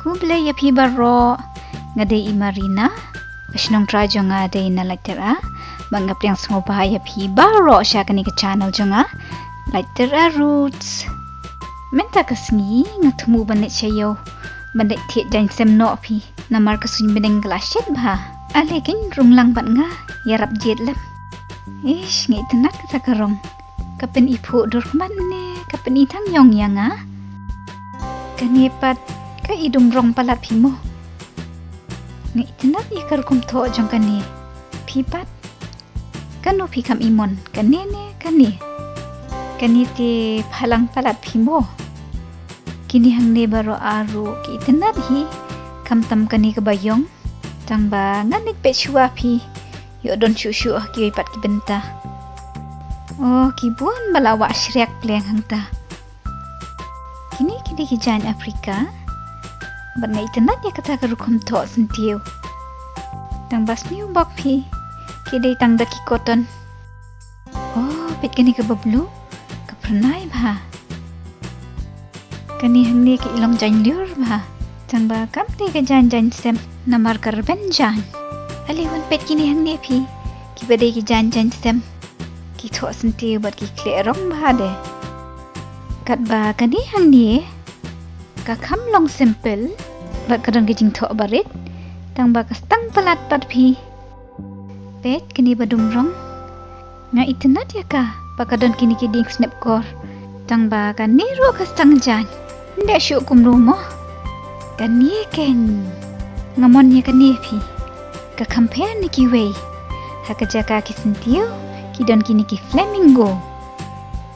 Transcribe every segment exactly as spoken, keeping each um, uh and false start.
Khublei ïa phi baroh. Nga dei i Marina. Ka shnong trai jong nga dei na Laityra. Bad nga pdiang sngewbha ïa phi baroh sha kane ka channel jong nga, Laityra Roots. Mynta ka sngi nga thmu ban leit sha ïew ban leit thied jaiñsem noh phi. Namar ka suiñ bneng ka la shit bha. Ale kein rung lang bad nga, ïarap jied lem. Ish, nga itynnad kata ka rong. Ka pyni phuh dur khmat ne ka pyni tang ïong ïa nga? Kane pat ka i dum rong palat phi mo. Nga itynnad ïa ka rukom thoh jong kane. Phi pat, kano phi kham imon, kane ne kane? Kane te phalang palat phi mo. Kine hangne baroh ar ruh ki itynnad hi, khamtam kane kaba ïong. Tang ba ngan leit peit shuwa phi. Ïoh don shuh shuh ha kiwei pat ki bynta. Oh, ki bun ba la wah shriak pleng hangta. Kine ki dei ki jaiñ Africa. Bad nga itynnad ïa kata ka rukom thoh syntiew. Tang ba sniew bok phi. Ki dei tang da ki cotton. Oh, peit kane kaba blue. Ka phyrnai bha. Kane hangne ka i long jaiñ lyiur bha. Tang ba kam dei ka jaiñ jaiñsem namar ka rben jaiñ. Ale wan peit kine hangne phi. Kiba dei ki jaiñ jaiñsem. Ki thoh syntiew bad ki khleh rong bha de. Katba kane hangne ka kham long simple bad ka don ka jingthoh barit. Tang ba ka stang palat pat phi. Peit kane ba dum rong. Nga itynnad ïa ka ba ka don kine ki dieng snepkor. Tang ba kane ruh ka stang jaiñ. Ym dei shuh kumno mo. Kane kein. Nga mon ïa kane phi. Ka kham pher na kiwei. Ha ka jaka ki syntiew ki don kine ki flamingo.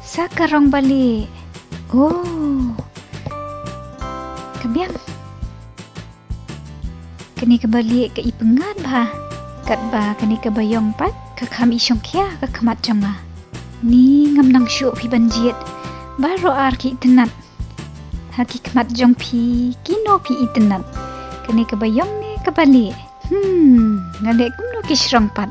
Sa ka rong balieh. Oh. Ka biang. Kane kaba lieh ka i pyngngad bha. Katba kane kaba ïong pat ka kham i shongkhia ka khmat jong nga. Ni ngam nang shuh phi ban jied. Baroh ar ki itynnad. Ha ki khmat jong phi kino phi itynnad? Kane kaba ïong ne kaba lieh? Hmm, nga leh kumno ki shrong pat.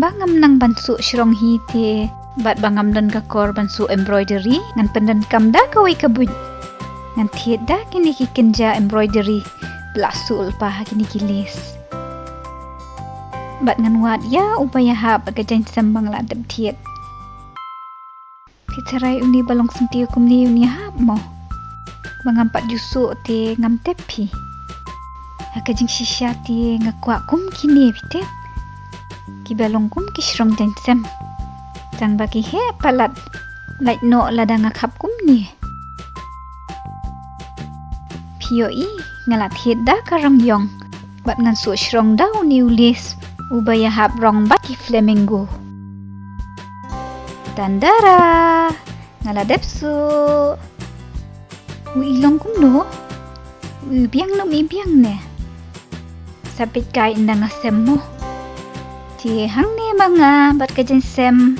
Ba ngam nang ban suh shrong hi te. Bad ba ngam don ka kor ban suh embroidery, ngan pyndonkam da kawei ka buit. Ngan thied da kine ki kynja embroidery ba la suh lypa ha kine ki lace. Bad ngan wad ïa uba ïahap bad ka jaiñsem ba nga la dep thied. Phi tharai une ba long syntiew kumne un ïahap mo? Ba ngam pat ju suh te ngam tip phi. Ha ka jingshisha te nga kwah kum kine phi tip. Kiba long kum ki shrong jaiñsem. Tang ba ki heh palat. Lait noh lada nga khap kumne. Phi ïohi, nga la thied da ka rong ïong. Bad ngan suh shrong da une u lace uba ïahap rong bad ki flamingo. Tandara! Nga la dep suh. U i long kumno? U i biang ne um i biang ne? Sa peit kai ynda nga sem mo. Te hangne ma nga bad ka jaiñsem.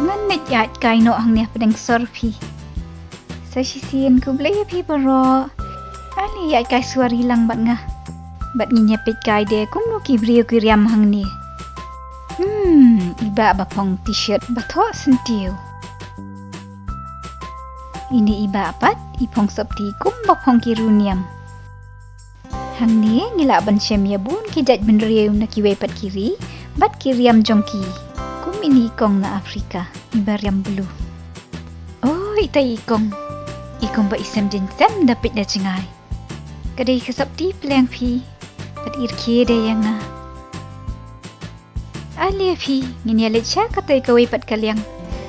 Ngan leit ïaid kai noh hangne hapdeng sor phi. Sa shisien khublei ïa phi baroh. Ale ïaid kai suwari lang bad nga. Bad ngin ïa peit kai de kumno ki briew ki riam hangne. Hmm, i bah ba phong t-shirt ba thoh syntiew. Ine i bah pat i phong sopti kum ba phong ki riewniam. Hangne ngi lah ban shem ïa bun ki jait bynriew na kiwei pat ki ri bad ki riam jong ki. Kum ine i kong na Afrika, iba riam blue. Oh, ita i kong. I kong ba i sem jaiñsem da peit da jngai. Ka dei ka sopti pleng phi. Bad i rkhie de ïa nga. Ale phi, ngin ïa leit sha katei kawei pat ka liang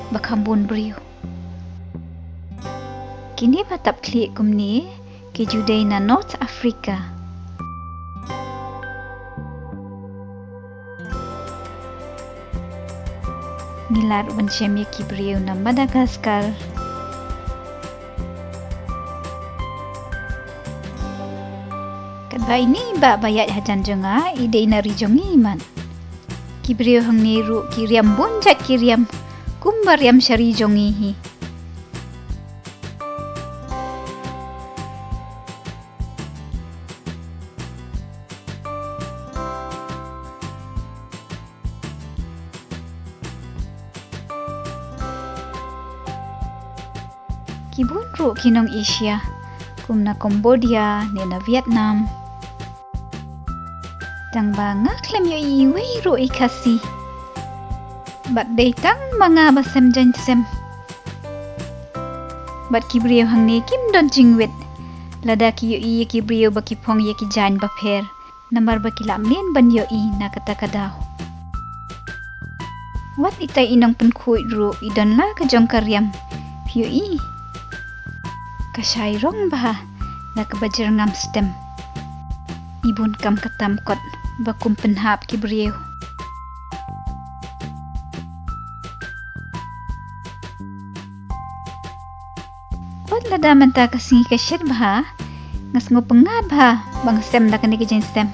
ba kham bun briew. Kine ba tap khlieh kumne ki ju dei na North Africa. Ngi lah ruh ban shem ïa ki briew na Madagascar. Katba ine i bah ba ïaid hajan jong nga i dei na ri jong ngi mat. Ki briew hangne ruh ki riam bun jait ki riam kumba riam sha ri jong ngi hi. Ki bun ruh ki nong Asia Kum na Cambodia ne na Vietnam. Tang ba nga khlem ïohi iwei ruh i Khasi. Bad dei tang ma nga ba sem jaiñ sem. Bad ki briew hangne kim don jingwit lada ki ïohi ïa ki briew ba ki phong ïa ki jaiñ bapher. Namar ba ki lah mlien ban ïohi na kata ka daw. Wat itai i nongpynkhuid ruh i don la ka jong ka riam. Phi ïohi? Ka shai rong bha da kaba jyrngam stem. I bun kam ka tam kot ba kum pynhap ki briew. Wat lada mynta ka sngi ka shet bha, nga sngew pyngngad bha ba nga sem da kane ka jaiñ sem.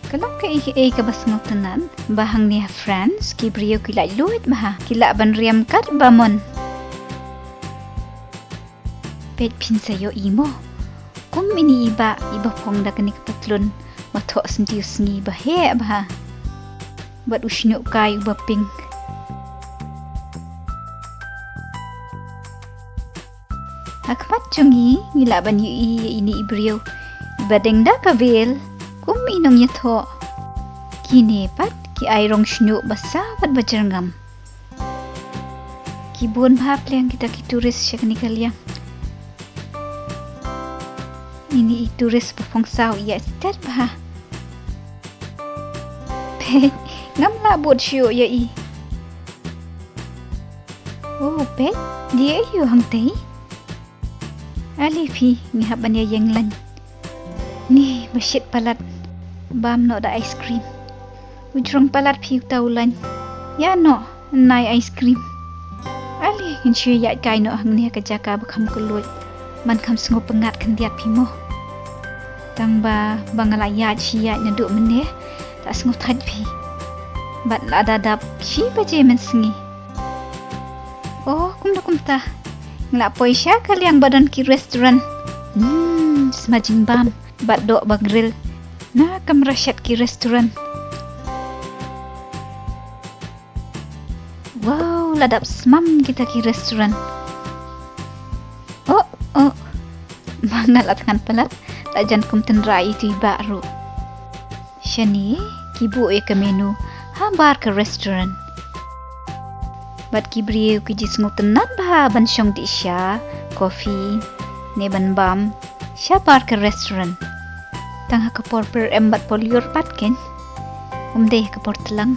Ka long kaei kaei kaba sngewtynnat ba hangne ha France ki briew ki laitluid bha, ki lah ban riam katba mon. Peit phin sa ïohi mo. Kum ine i bah iba phong da kane ka patlun ba thoh syntiew sngi ba heh bha. Bad u shñiuh kai uba pink. Ha khmat jong ngi ngi lah ban ïohi ïa ine i briew iba deng da ka veil kum i nongïathoh. Kine pat ki ai rong shñiuh ba saw bad ba jyrngam. Ki bun bha pliang kita ki tourist sha kane ka liang. Ine i tourist ba phong saw ïa stet bha. Peit, ngam lah bud shuh ïa i. Oh, peit, dei aïu hangtei? Ale phi, ngi hap ban ïa ïeng lain. Ni, ba shit palat. Bam noh da ice cream. U jrong palat phi uta u lain. Ïa noh, nai ice cream. Ale, ngin shu ïaid kai noh hangne ha ka jaka ba kham kylluid. Man kham sngew pyngngad khyndiat phi mo. Tang ba, ba nga la ïaid shi ïaid naduh mynne, la sngew thait phi. Bad la da dap shi baje mynsngi. Oh, kumno kumta. Nga la poi sha ka liang ba don ki restaurant. Hmm, sma jingbam. Bad doh ba grill. Na kamra shet ki restaurant. Wow, la dap smam kita ki restaurant. Oh, oh. Ma nga la thngan palat, la jan kum tynrai ïa itu i bah ruh. Shane, ki buh ïa ka menu, ha bar ka restaurant. Bad ki briew ki ju sngewtynnat bha ban shong dih sha, coffee, ne ban bam, sha bar ka restaurant. Tang ha ka por pyrem bad por lyiur pat ken, ym dei ha ka por tlang.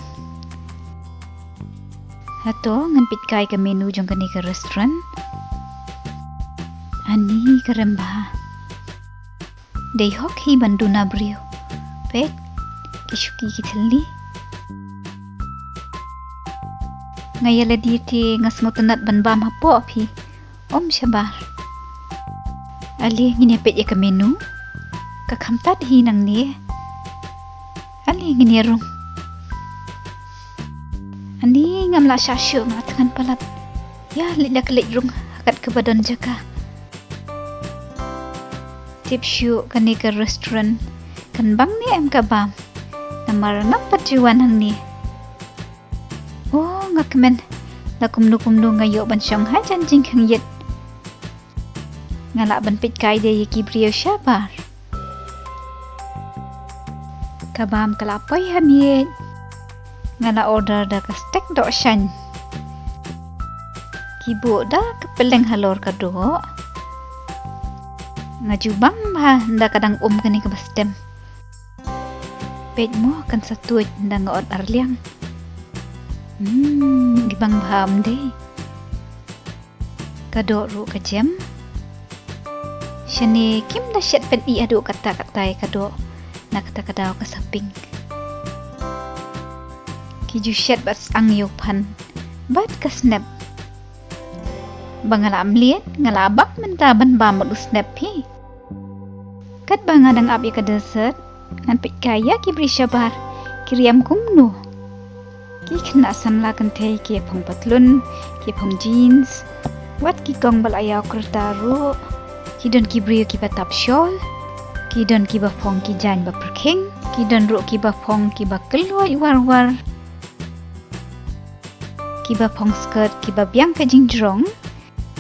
Hato ngan peit kai ka menu jong kane ka restaurant. Ani ka rem bha. Dei hok hi ban duna briew. Peit, ki shuki ki thylli. Nga ïa lade te nga sngewtynnat ban bam hapoh phi. Ym shabar. Ale ngin ïa peit ïa ka menu. Ka kham tad hi nangne. Ale ngin ïa rung. Ani ngam lah shah shuh nga la thngan palat. Ïa leit la ka leit rung ha kat kaba don jaka. Tip shuh kane ka restaurant kan bang ne em ka bam. Namar ngam pat ju wan hangne. Oh, nga kmen. La kumno kumno nga ïoh ban shong ha jan jingkhang ïit. Nga lah ban peit kai de ïa ki briew shabar. Ka bam ka la poi ha miej. Nga la order da ka steak dohshain. Ki buh da ka pylleng halor ka doh. Nga ju bang bha da ka dang um kane kaba stem. Peit mo kan sa tuid da nga ot arliang. Hmm, ki bang bha ym dei. Ka doh ruh ka jem. Shane kim da shet pyn-i haduh katta katta ïa ka doh. Na kata ka daw ka sa pink. Ki ju shet bad sang ïa u phan. Bad ka snep. Ba nga la mlien, nga la bak mynta ban bam bad u snep phi. Katba nga dang ap ïa ka dessert, ngan peit kai ïa ki briew shabar, ki riam kumno. Ki khynnah samla kynthei ki phong patlun, ki phong jeans, wat ki kong ba la ïaw kurta ruh, ki don ki briew kiba tap shawl, ki don kiba phong ki jaiñ ba pyrkhing, ki don ruh kiba phong kiba kylluid war war. Kiba phong skirt kiba biang ka jingjrong,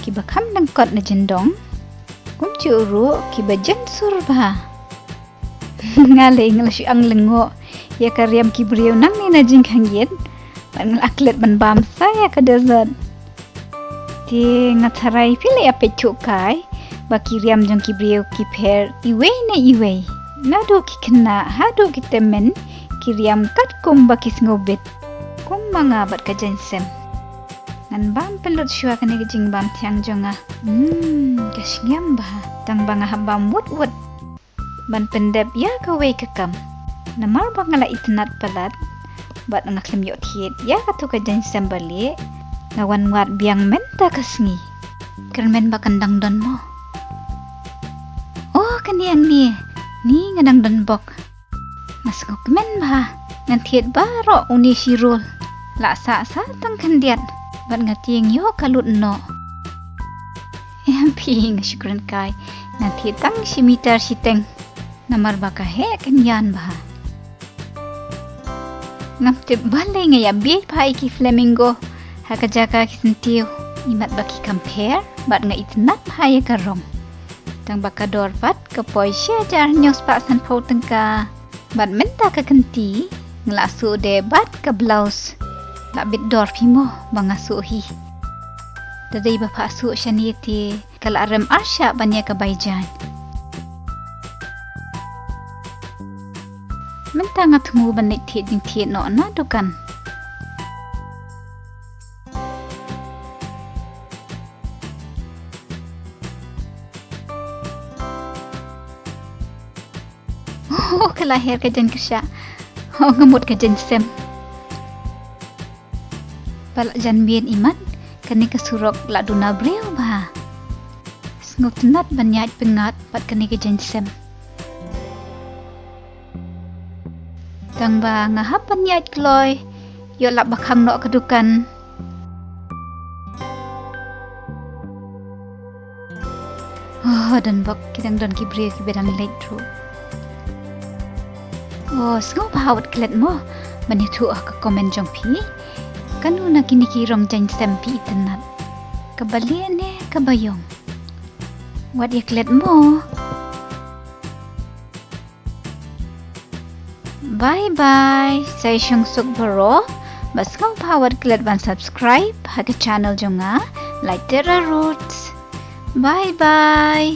Kiba kham lyngkot na jyndong, kumjuh ruh kiba jynsur bha. Nga lei nga la shu ang lyngngoh ïa ka riam ki briew nangne na jingkhang ïit. Bad nga la klet ban bam sa ïa ka dessert. Te nga tharai phi la ïa peit thuh kai ba ki riam jong ki briew ki pher iwei na iwei. Naduh ki khynnah haduh ki tymmen ki riam katkum ba ki sngewbit. Kumba nga bad ka jaiñsem. Ngan bam pynlut shuwa kane ka jingbam thiang jong nga. Hmm, ka sngem bha. Tang ba nga hap bam wut wut ban pyndep ïa kawei ka kam. Namar ba nga la itynnad palat bad nga khlem ïoh thied ïa katto ka jaiñsem ba lieh, nga wan wad biang mynta ka sngi. Kyrmen ba kan dang don mo. Oh, kane hangne, ni nga dang don bok. Nga sngewkmen bha, ngan thied baroh une shi roll. La sah sa tang khyndiat bad nga tieng ïoh ka lut noh. Em phi, nga shu kren kai, ngan thied tang shi meter shiteng. Namar ba ka heh kynjan bha. Ngam tip balei nga ïa bieit bha ïa ki flamingo ha ka jaka ki syntiew, imat ba ki kham pher bad nga itynnad bha ïa ka rong. Tang ba ka dor pat ka poi shi hajar hynñiew spah sanphew tyngka. Bad mynta ka kynti nga la suh de bad ka blouse. La bit dor phi mo ba nga suh hi. Da dei ba pha suh shane te ka la rem arshah ban ïa ka bai jaiñ. Mynta nga thmu ban leit thied jingthied noh na dukan. Oh, ka la her ka jaiñ kyrshah. Oh, nga mut ka jaiñsem. Ba la jan miet imat, kane ka surok la duna briew bha. Sngewtynnad ban ïaid pyngngad bad kane ka jaiñsem. Tang ba nga hap ban ïaid kloi, ïoh lap ba khang noh ka dukan. Oh, don bok, ki dang don ki briew kiba dang leit ruh. Oh, sngewbha wat klet mo ban ïathuh ha ka comment jong phi. Kano na kine ki rong jaiñsem phi itynnad? Kaba lieh ne kaba ïong? Wat ïa klet mo. Bye bye. Sa ïa shong suk baroh. Bad sngewbha wat klet ban subscribe ha ka channel jong nga, Laitera Roots. Bye bye.